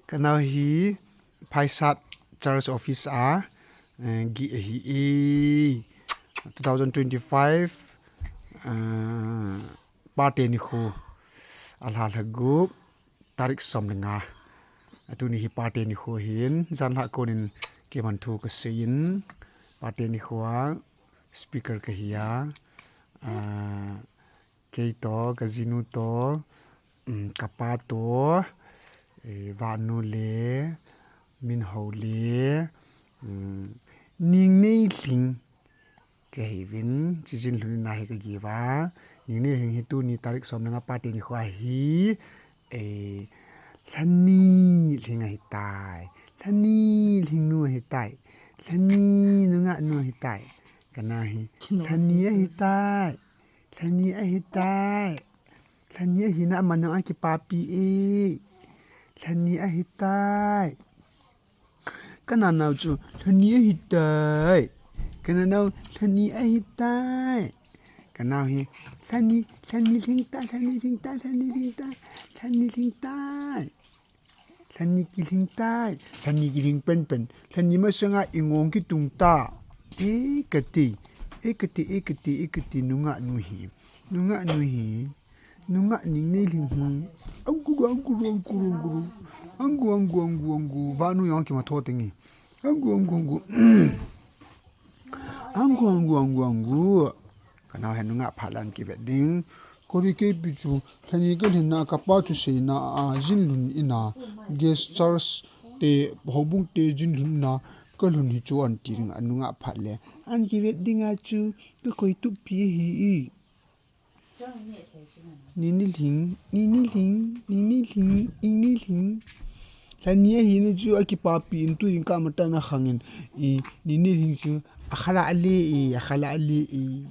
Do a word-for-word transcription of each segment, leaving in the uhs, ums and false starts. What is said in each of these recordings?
Kanao hi Phaisat Church Office a, eh, gih ahi e. Two thousand twenty-five, ah, Pate nikho, alha lha gup, tarik som le nga. Atuni hi Pate nikho ahin, janhi a konin keiman thu kasei in, Pate nikho a speaker kahi a, ah, kei toh, kajinu toh, um, kapa toh, eh, Vahnu le, Minho le, um, Ningneilhing kahiuvin, hiche jin lhunna hi kagih uva. Ningneilhing hi tuni tarik som le nga Pate nikho ahi, eh, Lhanilhing ahitai. Lhanilhing nu ahitai. Lhani nungah nu ahitai. Kanao hi. Lhani ahitai. Lhani ahitai. Lhani ahina amanung akipapi e. Lhani ahitai. Kananao chu Lhani ahitai. Kananao Lhani ahitai. Kanao hi Lhani, Lhanilhing tai, Lhanilhing tai, Lhanilhing tai, Lhanilhing tai. Lhani kilhing tai, Lhani kilhing penpen, Lhani masanga ingong kitung ta. E kati, e kati, e kati, e kati, nungah nu hi, nungah nu hi, nungah Ningneilhing hi. Anguru, anguru, anguru, anguru. Anguru, anguru, anguru, anguru. Vahnu jong kimatho teng e. Anguru, anguru, anguru. Anguru, anguru, anguru, anguru. Kanao hi nungah phat le an kivet ding. Kori keipi chu, Lhani kalhinna kapa thuseina a, jin lhun ina, guest church te, houbung te jin lhunna, kalhun hi chu anti ding a nungah phat le. An kivet ding a chu, kakoi tup pi ahi e. Ningneilhing, Ningneilhing, Ningneilhing, Ningneilhing. Lhani ahina chu akipapi in tu in kamatah na khang in. I, Ningneilhing chu akhala ale e, akhala ale e.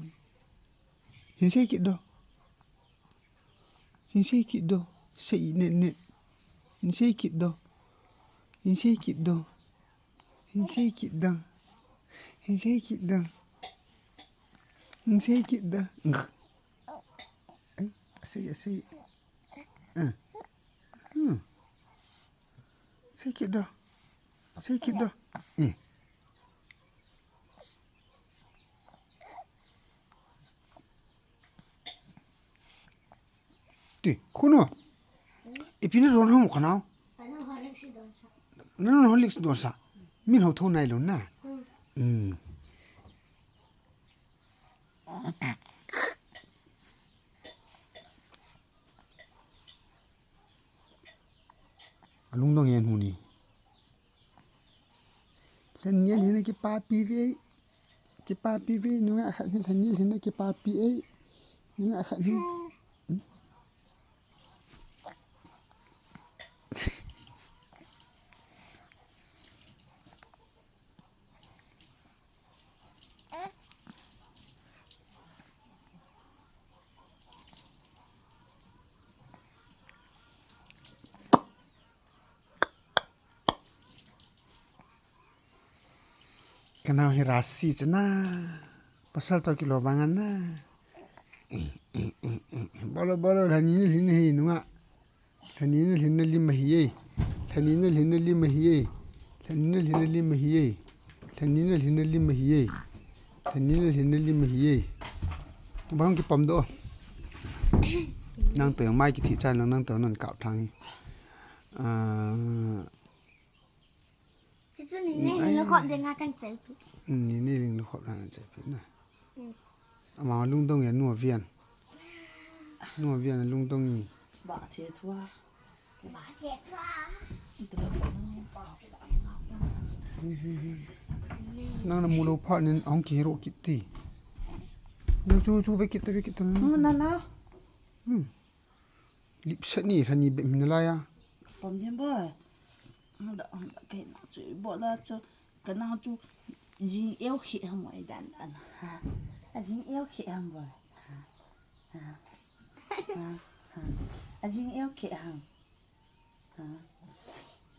Hin sei kit doh. Hin sei kit doh. Sei net net. Hin sei kit doh. Hin sei kit doh. Hin sei kit doh. Hin sei kit doh. Hin sei kit doh. Ngh. Ai, asei, asei. Eh. Hmm. Sei kit doh. Sei kit doh. Eh. Ti, khuno. Ipi nadon ham kanao? Nanu Horlicks donsa. Minho tho nailou na. Hmm. Hmm. Alungdong e anu hi. Lhani lhinna kipapi ve. Kipapi ve, nungah khat hi Lhani lhinna kipapi e. Nungah khat hi. Hmm? Kanao hi rasi chana. Pasal toh kilou vang ana. Bolo, bolo, Lhani nalhin hi nunga. Lhani nalhin nalim ahi e. Lhani nalhin nalim ahi e. Lhani nalhin nalim ahi e. Lhani nalhin nalim ahi e. Lhani nalhin nalim ahi e. Bang kipam doh. Nangto jong mai kithi chan lang nangto nan kap thang hi. Ah. Chuchu ni nei lungkhop ding a kan chai phi. Ni nei lungkhop ding a kan chai phi na. Ama lungdong e, nu avian. Nu avian lungdong e. Ba the thua. Ba the thua. Nang namu lou phat nin ahung kihei roh kit ti. Nang chu chu ve kit ta, ve kit ta. Na na. Hmm. Lipset ni Lhani bep hi nalai a. Pom ding boi. Hang da, hang da, kei nang chu, bol da chu, ka nang chu, jing eu khi ham boi dan dan. Ha. A jing eu khi ham boi. Ha. Ha. Ha. Ha. A jing eu khi ham. Ha.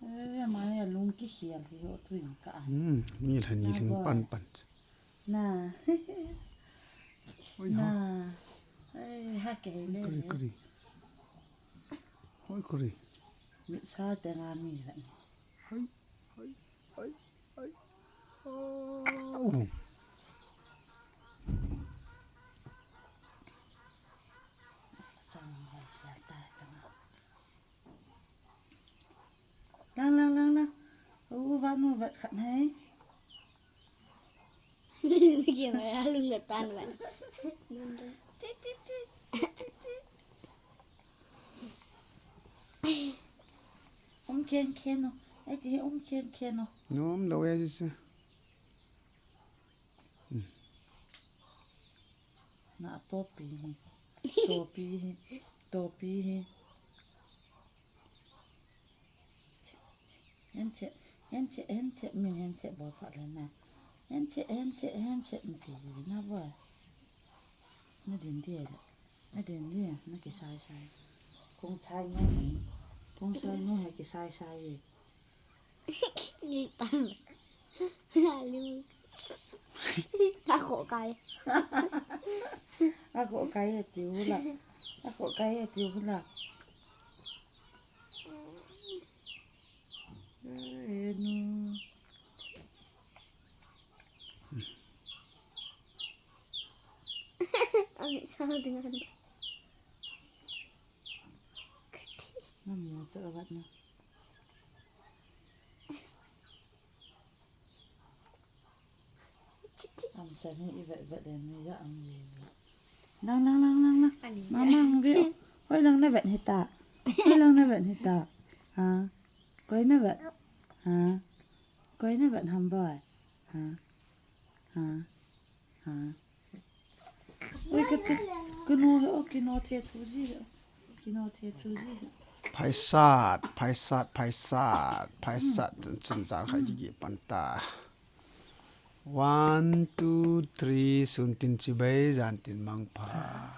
Eh, ma ya lung kikhel hi ho tu yang ka. Hmm, ni Lhani lhing pan pan. Na. Oi, na. Hoi. Ai, ha ke le. Kuri, kuri. Hoi, kuri. Mit sa te nga mi la. Hoi, hoi, hoi, hoi. Oh. Chang hoi sia ta ta nga. Lang, lang, lang, lang. U vat, nu vat khat hai. Kei ma lung le tan vat. Um khen khen o. Ai ti um khen khen o. Nom lo e se. Na topi hi. Topi hi. Topi hi. Hen che, hen che, hen che, min hen che bol pha le na. Hen che, hen che, hen che, mi ti na bol. Na din dia le. Na din dia, na kisai sai. Kung sai no hi. Kung sai no hi kisai sai ye. Ni tan. Alu. Ako kai. Ako kai e tiu la. Ako kai e tiu la. Enu. Ami sa dengan. Namu cha vat na. Am chan hi i vet vet le mi ja am ji. Lang, lang, lang, lang, lang. Ani. Mamang view. Hoi lang na vet hita. Hoi lang na vet hita. Ha. Koi na vet. Ha. Koi na vet ham boi. Ha. Ha. Ha. Oi, kate. Kino he o, kino the thu ji he. Kino the thu ji he. Phaisat, phaisat, phaisat, phaisat, chun chun jan khai ji ki pan ta. One, two, three, sun tin chibai, jan tin mangpha.